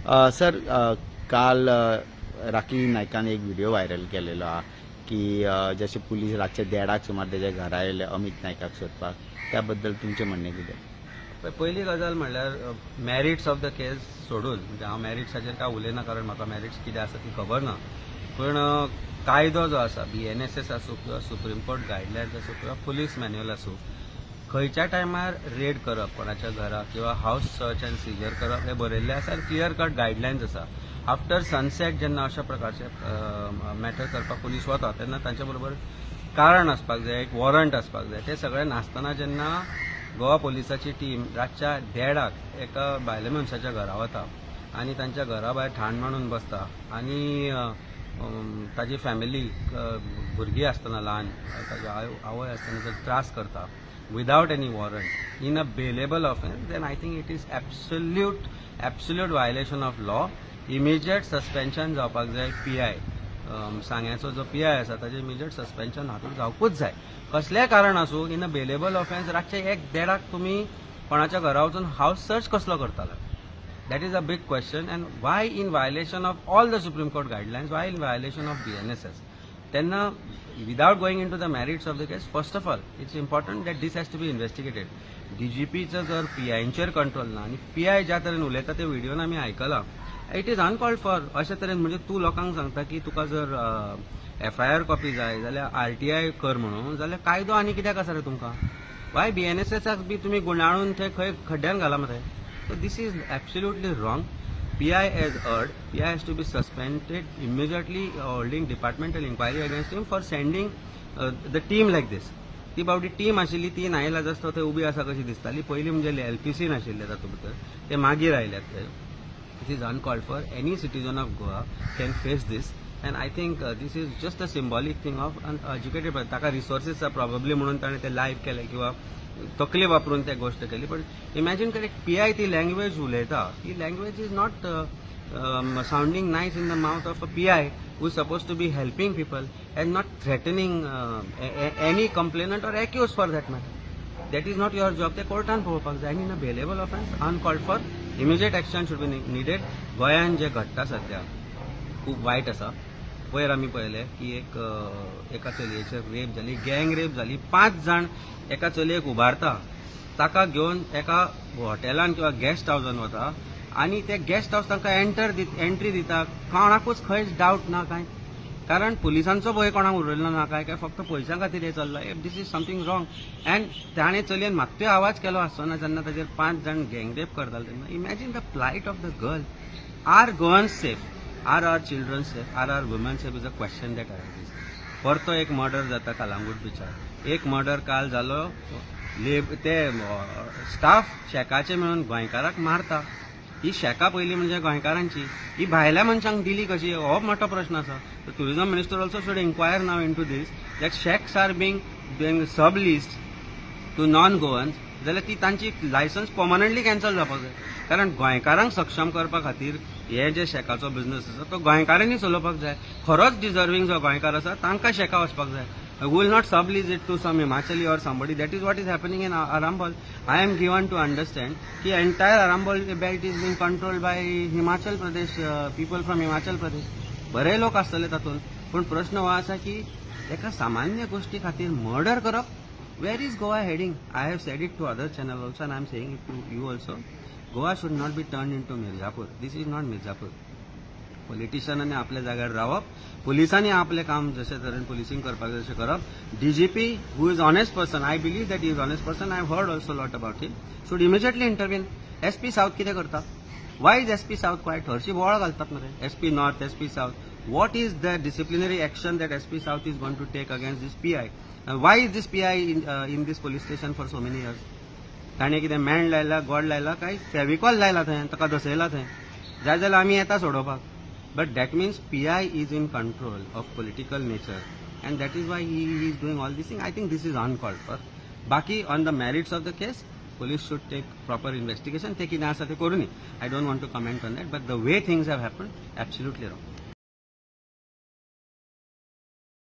Sir, काल राखी नायकान एक व्हिडिओ व्हायरल केलेलो आहा की जशे पुलीस रातचे 1:30 सुमार तेज्या घरा आयले अमित नायकाक सोदपाक, त्या बद्दल तुमचें म्हणणें कितें? पयली गजाल म्हणल्यार मॅरिट्स ऑफ the case सोडून, म्हणजे हांव मॅरिट्साचेर काय उलयना कारण म्हाका मॅरिट्स कितें आसा ती खबर ना, पूण कायदो जो आसा BNSS आसूं किंवा सुप्रीम कोर्ट गायडलायन्स आसूं किंवा पुलीस मॅन्युअल आसूं, खंयच्या टायमार रेड करप कोणाच्या घरा किंवा हावस सर्च अँड सिजर करप हें बरयल्लें आसा आनी क्लियर कट गायडलायन्स आसा. आफ्टर सनसेट जेन्ना अशा प्रकारचे मॅटर करपाक पुलीस वता तेन्ना तांच्या बरोबर कारण आसपाक जाय, एक वॉरंट आसपाक जाय. ते सगळें नासतना जेन्ना गोवा पुलिसाची टीम रातच्या 1:30 एका बायले मनशाच्या घरा वता आनी तांच्या घरा भायर ठाण मांडून बसता आनी ताजी फॅमिली भुरगीं आसतना ल्हान, ताजी आवय आसतना जर त्रास करता without any warrant in a bailable offence, then I think it is absolute violation of law. Immediate suspension जावपाक जाय. PI सांग्याचो जो PI आसा ताजें इमिजिएट सस्पेन्शन हातूंत जावकूच जाय. कसलेंय कारण आसूं, इन अ बेलेबल ऑफेन्स रातचे 1:30 तुमी कोणाच्या घरा वचून हावस सर्च कसलो करताले? That is a big question. And why in violation of all the Supreme Court guidelines, why in violation of BNSS? तेन्ना without going into the merits of the case, first of all it's important that this has to be investigated. डीजीपीचो जर पीआयंचेर control ना आनी PI ज्या तरेन उलयता ते व्हिडियोन आमी आयकलां, it is uncalled for. अशे तरेन म्हणजे तूं लोकांक सांगता की तुका जर FIR copy जाय जाल्यार RTI कर म्हणून, जाल्यार कायदो आनी कित्याक आसा रे तुमकां? वाय BNSSाक बी तुमी गुंडाळून ते खंय खड्ड्यान घाला मरे? So this is absolutely wrong. PI has erred. PI has to be suspended immediately, holding departmental inquiry against him for sending the team like this. ती बावडी टीम आशिल्ली ती नाईलाज आसता थंय उबी आसा कशी दिसताली. पयलीं म्हणजे LPC नाशिल्ले तातूंत भितर, ते मागीर आयल्यात ते. This is uncalled for. Any citizen of Goa can face this and I think this is just a symbolic thing of an educated person. ताका रिसोर्सीस प्रॉबेबली म्हणून ताणें ते लायव्ह केले किंवा तकली वापरून ते गोष्ट केली. पण इमॅजिन कर, एक PI ती लँग्वेज उलयता, ती language is not sounding nice in the mouth of a PI who is suppose to be helping people and not threatening any complainant or accused for that matter. That is not your job. ते कोर्टान पळोवपाक जाय. आनी in a bailable offence uncalled for, immediate action should be needed. गोंयान जे घडटा सध्या खूब वायट आसा. पयर आमी पळयलें की एक एका चलयेचेर रेप जाली, गँग रेप जाली. 5 जाण एका चलयेक उबारता, ताका घेवन एका हॉटेलान किंवा गेस्ट हावसान वता आनी ते गेस्ट हावस तांकां एंट्री दिता. कोणाकूच खंयच डावट ना कांय, कारण पुलिसांचो भंय कोणाक उरयलो ना काय, काय फक्त पयशां खातीर हें चल्लां. This is something wrong. And ताणें चलयेन मात्तूय आवाज केलो आसचो ना जेन्ना ताजेर 5 जाण गँग रेप करताले तेन्ना. Imagine the plight of the girl. Are Goans safe? Are our children safe? Are our women safe is a question that arises. परतो एक मर्डर जाता कलांगूट बिचार, एक मर्डर काल जालो. ते स्टाफ शॅकाचे मेळून गोंयकाराक मारता. ही शॅका पयलीं म्हणजे गोंयकारांची, ही भायल्या मनशांक दिली कशी, हो मोठो प्रश्न आसा. Tourism minister also should inquire now into this, that shacks are being subleased to non Goans, जाल्यार ती तांची लायसन्स पर्मनंटली कॅन्सल जावपाक जाय. कारण गोंयकारांक सक्षम करपा खातीर हे जे शॅकाचो बिझनस आसा तो गोंयकारांनी चलोवपाक जाय. खरोच डिजर्वींग जो गोंयकार आसा तांकां शॅका वचपाक जाय. Will not sublease it to some Himachali or somebody. That is what is happening in Arambol. I am given to understand की entire Arambol belt is being controlled by Himachal Pradesh, people from Himachal Pradesh. बरे लोक आसतले तातूंत, पूण प्रश्न हो आसा की एका सामान्य गोश्टी खातीर मर्डर करप, where is Goa heading? I have said it to other channel also and I am saying it to you also. Goa should not be turn into Mirzapur. This is not Mirzapur. पॉलिटिशियनांनी आपल्या जाग्यार रावप, पुलिसांनी आपलें काम जशे तरेन पुलिसींग करपाक जाय तशें करप. DGP who is honest person, I believe that is honest person, I have heard also lot about him, should immediately intervene. SP south कितें करता? Why is SP south quiet? हरशी बोवाळ घालतात मरे. SP north, SP south, what is the disciplinary action that SP south is going to take against this PI? Why is this PI in this police station for so many years? ताणें कितें मेण लायला, गोड लायला, काय फेविकॉल लायला थंय, ताका दसयला थंय? जाय जाल्यार आमी येता सोडोवपाक. But that means PI is in control of political nature and that is why he is doing all this thing. I think this is uncalled for. Baki on the merits of the case, police should take proper investigation. ते कितें आसा तें करूं न्ही. I don't want to comment on that, but the way things have happened, absolutely wrong.